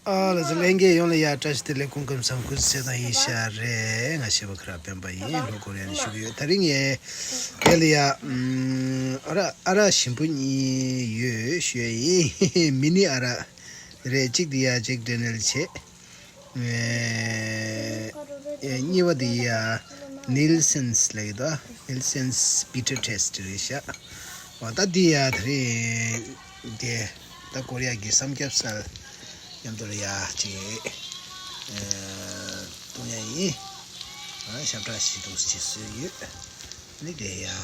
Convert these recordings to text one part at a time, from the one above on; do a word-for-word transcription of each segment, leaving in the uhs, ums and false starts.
ཨ་ལ་ཟེར་ལྷན་རྒྱས་ཡོངས་ལ་ཡ་བཀྲ་ཤིས་བདེ་ལེགས། སྐུ་ཁམས་བཟང་། སྐུ་གཟུགས་གསལ་ཐང་ཡིན་ཤག་རེད། ང་ཤེས་པ་ཁ་རག་སྤེན་པ་ཡིན། ལྷོ་ཀོ་རི་ཡ་ནས་ཞུ་གི་ཡོད། ད་རིང་ངས་དེ་ལ་ཡ་ཨམ་ཨ་ར་ཨ་ར་ཞིམ་པོ་གཉིས་ཡོད་ཞུ་ཡ་ཡིན། མི་ནི་ཨ་ར་རེད། གཅིག་དེ་ཡ་ཅེག་ཌེ་ནེལ་བྱས། ཨེ། གཉིས་པ་དེ་ཡ་ནིལ་སན་ལབ་ཡོད་དོ། ནིལ་སན་བི་ཊར་ཊེ་སི་ཊི་རེད་ཤག་འོ་ད་དེ་ཡ་ད་རེད། དེ་ད་ཀོ་རི་ཡ་གི་སམ་ཁྱབ་སལ་མཉམ་དུ་ལ་ཡ་ཅིག་ཨེ་བཏུང་ཡ་ཡིན། ཨ་ཞབས་བྲག་ཞིག་འདུག་ཅེས་བཟོས་ཡོད། ནི་དེ་ཡ་ཨ་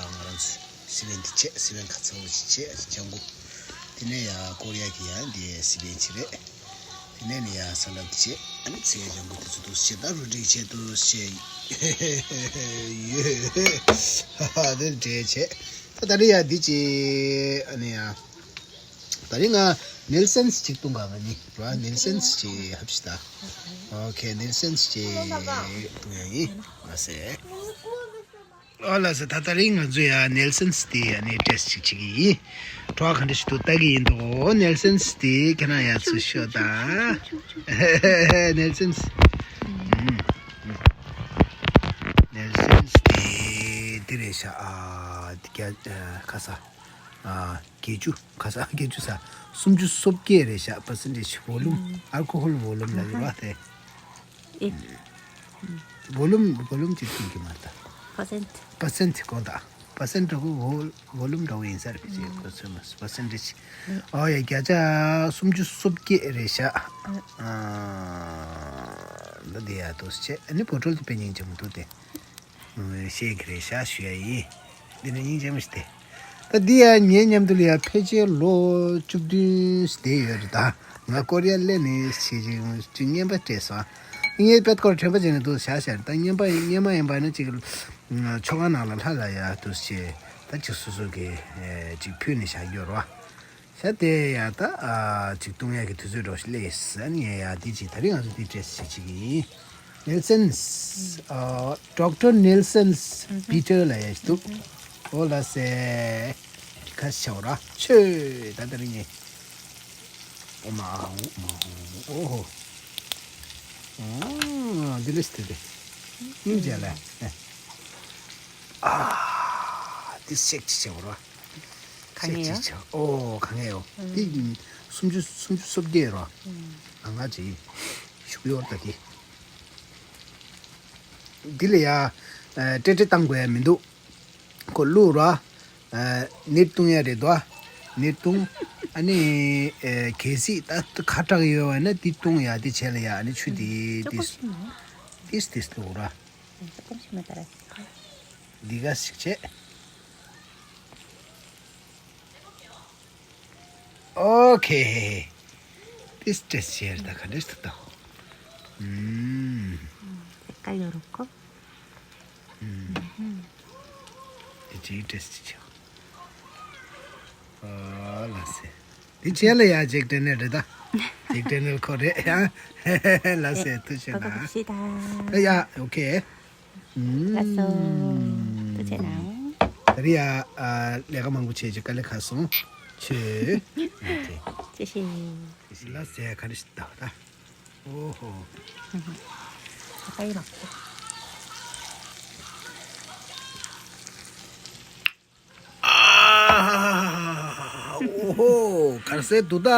ང་རང་ཚོ་སི་པན་དེ་བྱས། སི་པན་ཁ་ཚ་བོ་ཞིག་བྱས། ལྗང་གུ། དེ་ནས་ཡ་ཀོ་རི་ཡ་གི་ཡ་འདི་སི་པན་ཅིག་རེད། དེ་ནས་ནི་ཡ་ས་ལད་བྱས། ཨ་ནི་ཚལ་ལྗང་གུ་དེ་ཚོ་འདུག་བྱས། ད་རུ་སྒྲིག་བྱས་འདུག་བྱས་ཡོད། ཧ་ཧ། དེ་འདྲས་བྱས། ད་ད་རེས་ཡ་འདི་ཅི་ཨ་ནི་ཡ། ད་རེས་ང་ནིལ་སན་ཅིག་བཏུང་ག་ང་གཉིས་ར། ནིལ་སན་ཅིག་ཧབ་ཤི་ད། ཨོ་ཁེ། ནིལ་སན་ཅིག་བཏུང་ཡ་ཡིན། ལ་སེ། ཨོ་ལ་སེ། ད་ད་རིང་ང་ཚོ་ཡ་ནེལ་སན་སི་དེ་ཡ་ནི་ཊེ་སི་ཊི་ཅིག་བྱེད་ཀྱི་ཡིན། བྲོ་བ་ག་འདྲ་ཞིག་འདུག་ལྟ་གི་ཡིན་འདུག་འོ་ནེལ་སན་སི་དེ་ཁྱེད་རང་ཡ་ཚུར་ཤོག་དང་། ནེལ་སན་སི། ནེལ་སན་སི་དེ་འདི་རེད་ཤག་ཨ་དེ་རྒྱ་ཁ་ས་ཨ་བརྒྱད་ཅུ་ཁ་ས་བརྒྱད་ཅུ་ས་སུམ་ཅུ་སོ་བརྒྱད་རེད་ཤག་པར་སེན་ཊེ་ཇི་ཝོ་ལུམ། ཨལ་ཀོ་ཧོལ་ཝོ་ལུམ་ལབ་ཡོད་པ་དེ། ཨེ། ཝོ་ལུམ་ཝོ་ལུམ་ཅིག་ཐོན་གྱི་མ་རེད་ད། པར་སེན་ཊི། པར་སེན་ཊི་གོ་ད། པར་སེན་ཊི་འདྲ་བོ་ཝོ་ལུམ་འདྲ་བོ་ཡིན་ས་རེད། ཅེས་གོ་ཚོད་མ་སོང་། པར་སེན་ཊེ་ཇི། ཨོ་ཡ་བརྒྱ་ཆ་སུམ་ཅུ་སོ་བརྒྱད་རེད་ཤག་ཨ་འདི་འདི་ཡ་འདུག་སེ་བྱས། ཨ་ནི་བོ་ཊོལ་དེ་དཔེ་སྙིང་རྗེ་མོ་འདུག་སྟེ། ཤེས་ཀྱི་རེད་ཤག་ཞུ་ཡ་ཡིན། འདི་ནི་སྙིང་རྗེ་མོ་ཞིག་སྟེ། ད་འདི་ཡ་ངའི་མཉམ་དུ་ལ་ཡ་ཕལ་ཆེར་ལོ་བཅུ་བདུན་བསྡད་ཡོད་རེད་ད། ང་ཀོ་རི་ཡ་སླེབས་ནས་བྱས་ཅིག་བཅུ་རྔན་པ་སྤྲད་སོང་། ངའི་པད་ཀོར་དྲན་པ་བརྗེད་ནས་འདུག་བཞག་བཞག་ད་རྔན་པ་རྔན་མ་ཡིན་པ་ནི་ཅིག་ཆོ་ག་ནང་ལ་ལྷ་ལ་ཡ་འདུག་བྱས། ད་ཅིག་སོ་སོ་གི་ཅིག་ཕུལ་ནས་བཞག་ཡོད་རེད་བ། ཤ་དེ་ཡ་ད་ཨ་ཅིག་བཏུང་ཡ་གི་དུས་ཚོད་འགྲོ་ཞིག་སླེབས་ཟེར་ནས་ཡ་དེ་ཅིག་ད་རིང་ང་ཚོ་དེ་ཊེ་སི་ཊི་བྱེད་ཅིག་ཡིན། ནེལ་སན་ཨ་ཌོག་ཊར་ནེལ་སན་བི་ཊར་ལ་ཡ་ཞིག་འདུག་ཨོ་ལ་སེ། ཁ་ཤོ་ར་ཆོས་ད་ད་རིང་ངས་ཨོ་མ་ཨོ་མ་ཨོ་ཧོ། ཨ་དེ་ལས་དེ་དེ་སྙིང་རྗེ་ལ། ཨ་དེ་སེག་ཅིག་བྱེད་ར། ག་ངེས་ཡོད། ཨོ་ག་ངེས་ཡོད། ཨུམ། དེ་སུམ་ཅུ་སུམ་ཅུ་སོ་བརྒྱད་རོ། ཨུམ། ང་ང་ཅི་ཞུགས་ཡོད་ད་དེ། འདི་ལ་ཡ་ཨ་ཏྲེ་ཏྲེ་བཏང་དགོས་ཡ་མི་འདུག་ཁོ་བླུགས་རོ། ཨ་ནིར་བཏུང་ཡ་རེད་དོ། ནིར་བཏུང་། ཨ་ནི་ཨ་གལ་སྲིད་ད་ཁ་གྲག་ཡོད་བ་ན་དེ་བཏུང་ཡ་དེ་བྱས་ལ་ཡ། ཨ་ནི་ཆུ་དེ་ཨུམ། དེ་ཅོག་པོ་ཞིག་མ། དེ་དེ་བླུགས་རོ། ཅོག་པོ་ཞིག་མ་ད་ར། འདི་ག་ཞིག་བྱས། ཨོ་ཁེ། ཏིས་ཏེས་ཤེར་ད་ག་འདྲས་ཐུབ་ད། ཨུམ། ཀ་ཡོ་རོ་ཀོ། ཨུམ། ཨེ་ཅི་ཏེས་ཅི་ཆོ། ཨ་ལ་སེ། འདི་བྱས་ལ་ཡ་ཇེག་ཏྲེ་ནེལ་རེད་ད། ཇེག་ཏྲེ་ནེལ་ཁོ་རེད་ཡ། ལ་སེ་ཐུ་ཆེ་ན། ཨ་ཡ་ཨོ་ཁེ། ལགས་སོ། ཐུགས་རྗེ་གནང་། ད་རེས་ཡ་ཨ་ལས་ཀ་མང་པོ་བྱས་ཀྱི་དཀའ་ལས་ཁག་སོང་། ཆེ། ཅི་ཞིག་ལ་ཟས་ག་རེ་ཞིག་བཏགས་ད། ཨོ་ཧོ། ཨ་ཡི་མ། ཨ་ཧ་ཧ་ཧ་ཧ། ཨོ་ཧོ། གར་སའི་དུ་ད།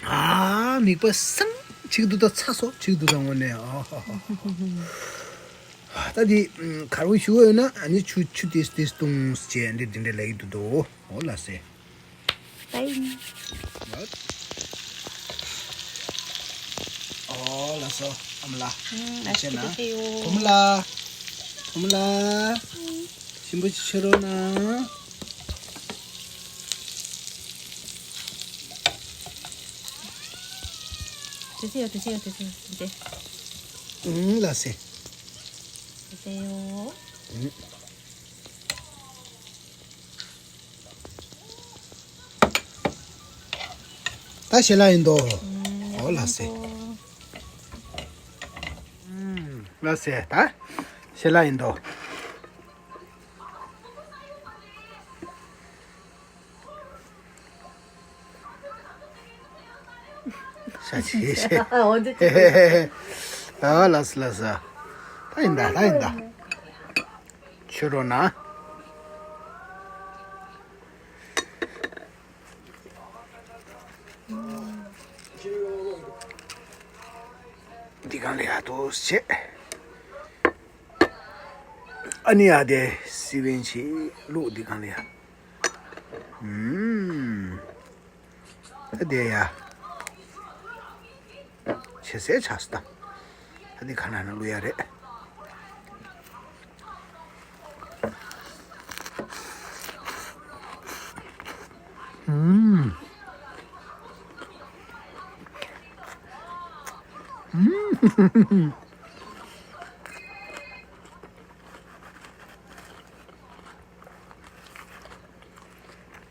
ཨ་མིག་པ་སང་། ཆིག་དུ་ད་ཚ་སོ། ཆིག་དུ་ད་ངོ་ནས། ཨ་ཧ་ཧ་ཧ། ད་འདི་གར་བོ་ཞུ་བ་ཡོད་ན་ཨ་ནི་ཆུ་ཆུ་ཏིས་ཏིས་བཏུང་བྱས་འདི་འདི་འདྲ་ལ་ཡི་དུ་དོ། ཨོ་ལ་སེ། ཨོ་ལ་སོ་ཨ་མ་ལ། ཨ་ཆེ་ན། བུ་མོ་ལ། བུ་མོ་ལ། ཞིམ་པོ་ཅིག་ཆེ་རོགས་གནང་། དེ་ཚེ་ཡོ་དེ་ཚེ་ཡོ་དེ་ཚེ་ཡོ་དེ་ཚེ། ཨུམ་ལ་སེ། དེ་ཚེ་ཡོ། ཨུམ། ད་ཞལ་ལག་ཡིན་དོ། ཨོ་ལ་སེ། ལ་སེ་ད་ཞལ་ལག་ཡིན་དོ། ད་ཅི་ཞེས། ཨ། འོ་འདི་ཅི། ཨ། ལགས་སོ་ལགས་སོ། ད་ཡིན་ད། ད་ཡིན་ད། ཆོས་རོགས་ན། འདི་གང་ལ་ཡ་ཏོ་བྱེད། ཨ་ནི་ཡ་དེ་སི་བན་ཆི་ལུག་འདི་གང་ལ་ཡ། ཨུམ། ད་དེ་ཡ། ཆེ་སེ་ཆགས་སོང་ད། ད་འདི་གང་ལ་ན་ལུ་ཡ་རེད། ཨུམ། ཨུམ།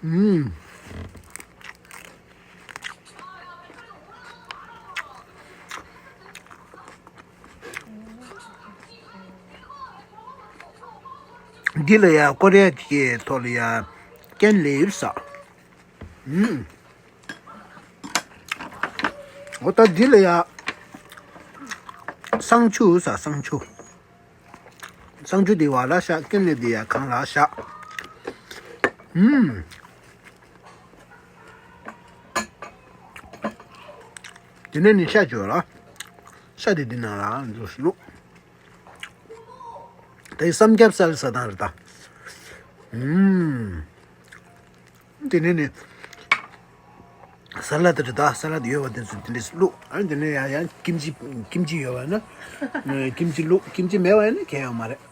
ཨུམ། འདི་ལ་ཡ་ཀོ་རི་ཡ་གི་ཐོག་ལ་ཡ་ཀེན་ལིབ་ཟེར། ཨུམ། འོ་ད་འདི་ལ་ཡ་བསང་ཆུ་ཟེར། བསང་ཆུ། བསང་ཆུ་འདི་བ་ལ་བཞག་ཀེན་ལིབ་འདི་ཡ་གང་ལ་བཞག་ཨུམ། དེ་ནས་ནི་ཤ་བཅོས་ལ། ཤ་དེ་འདི་ནང་ལ་འཛུགས་ཤིག་ལུག་དེ་བསམ་སྐྱབས་སལ་ས་དང་རེད་ད། ཨུམ། དེ་ནས་ནི། ས་ལ་དེ་རེད་ད། ས་ལ་དེ་ཡོད་པ་དེ་ཚོ་དེ་འདྲས་བླུགས། ཨ་ནི་དེ་ནས་ཡང་ཡང་ཀིམ་ཅི། ཀིམ་ཅི་ཡོད་པ་ན། ཀིམ་ཅི་བླུགས། ཀིམ་ཅི་མེད་པ་ཡིན་ན་གལ་ཡོད་མ་རེད།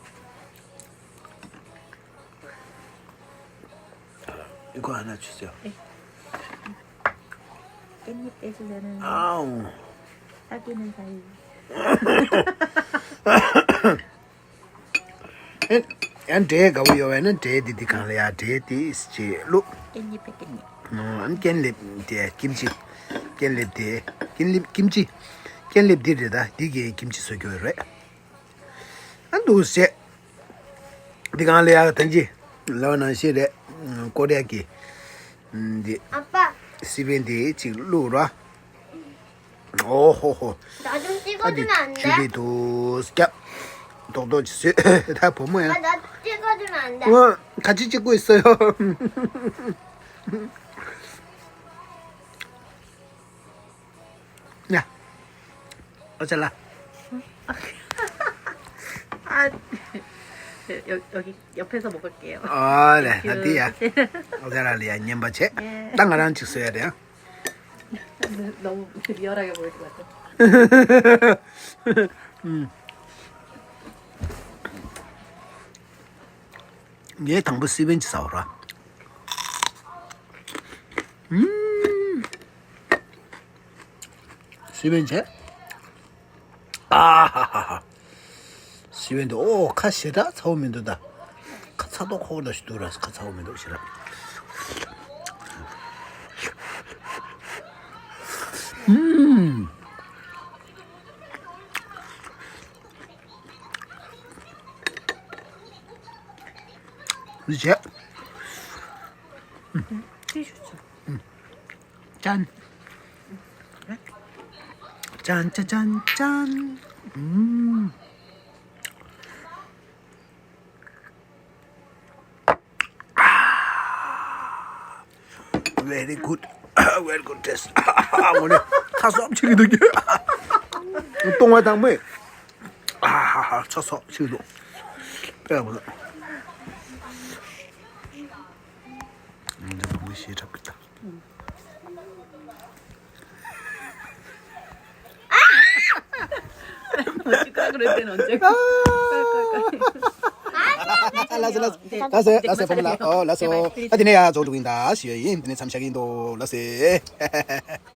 ཨི་ཁོ་ཨ་ན་ཆུ་ཟེར། ཨེ། ཀན་ཉིད་ཨེ་ཆུ་ཟེར་ན། ཨའོ། ཨ་ཀི་ནན་ཁ་ཡི། ཨེ། ཡང་འབྲས་དགའ་བོ་ཡོད་པ་ན་འབྲས་དེ་དེ་གང་ལ་ཡ་འབྲས་དེ་ཅེས་བླུགས། ཀན་ཉིད་པེ་ཀན་ཉིད། ཨ་ནི་ཀེན་ལེབ་དེ་ཀིམ་ཅི། ཀེན་ལེབ་དེ། ཀེན་ལེབ་ཀིམ་ཅི། ཀེན་ལེབ་དེ་རེད་ད། དེ་གི་ཀིམ་ཅི་བཟོ་རྒྱུ་རེད། ཨ་འདུག་ཟེ། འདི་གང་ལ་ཡ་ཐན་ཅི། ལ་བ་ནང་བཞིན་རེད། ཀོ་རི་ཡ་གི། འདི། ཨ་ཕ། སི་པན་འདི་གཅིག་བླུགས་ར། ཨོ་ཧོ་ཧོ། ད་དུང་ཅི་གོ་དུ་ན་འདི་ཆུ་རི་དུ་སྐྱབས། རྡོག་རྡོག་ཅི་བཟོས། ད་བུ་མོ་ཡ། ད་ཅི་གོ་དུ་ན་འདི། ཨོ། ཁ་ཅི་ཅི་ཀོ་ཡི་ས་ཡོ། ཡ། ཨོ་ཅ་ལ། 아, 여기, 여기 옆에서 먹을게요. ཨ་ལེ། ད་འདི་ཡ། ཨོ་ཅ་ལ་ལ་ཡ་ཉན་པ་བྱེད། ད་ང་རང་ཅིག་བཟོས་ཡ་རེད། ཨ། 너무 리얼하게 보일 것 같아. ངས་དང་པོ་སི་པན་ཅི་ཟ་བ་ར། ཨུམ། སི་པན་ཅི། ཨ་ཧ་ཧ་ཧ། སི་པན་དེ་ཨོ་ཁ་ཞེ་དྲག་ཚ་བོ་མི་འདུག་ད། ཁ་ཚ་ཏོག་ཁོག་ད་ཞིག་འདུག་ར། ཁ་ཚ་བོ་མི་འདུག་ཞེ་དྲག་ཨུམ། འདི་བྱས། ཅི་ཞུ་ཆོག་ཅན། ཅན་ཅན་ཅན་ཅན། ཨུམ། Very good. Very good taste. ངོ་ནས་ཚ་སོབ་ཆི་གི་འདུག་གི། གཏོང་བ་དང་མོས། ཚ་སོབ་ཆི་གི་འདུག་དཔེ་མོ། འདི་བུ་མོ་ཞེ་དྲག་གི་ད། 숟가락으로 할 때는 언제? ལགས་སོ་ལགས་སོ་ལགས་སོ་བུ་མོ་ལགས། ཨོ་ལགས་སོ། ད་དེ་ནས་ཡ་རྫོགས་འགྲོ་གི་ཡིན། ད་ཞུ་ཡ་ཡིན། དེ་ནས་མཚམས་བཞག་གི་ཡིན་དོ། ལགས་སོ།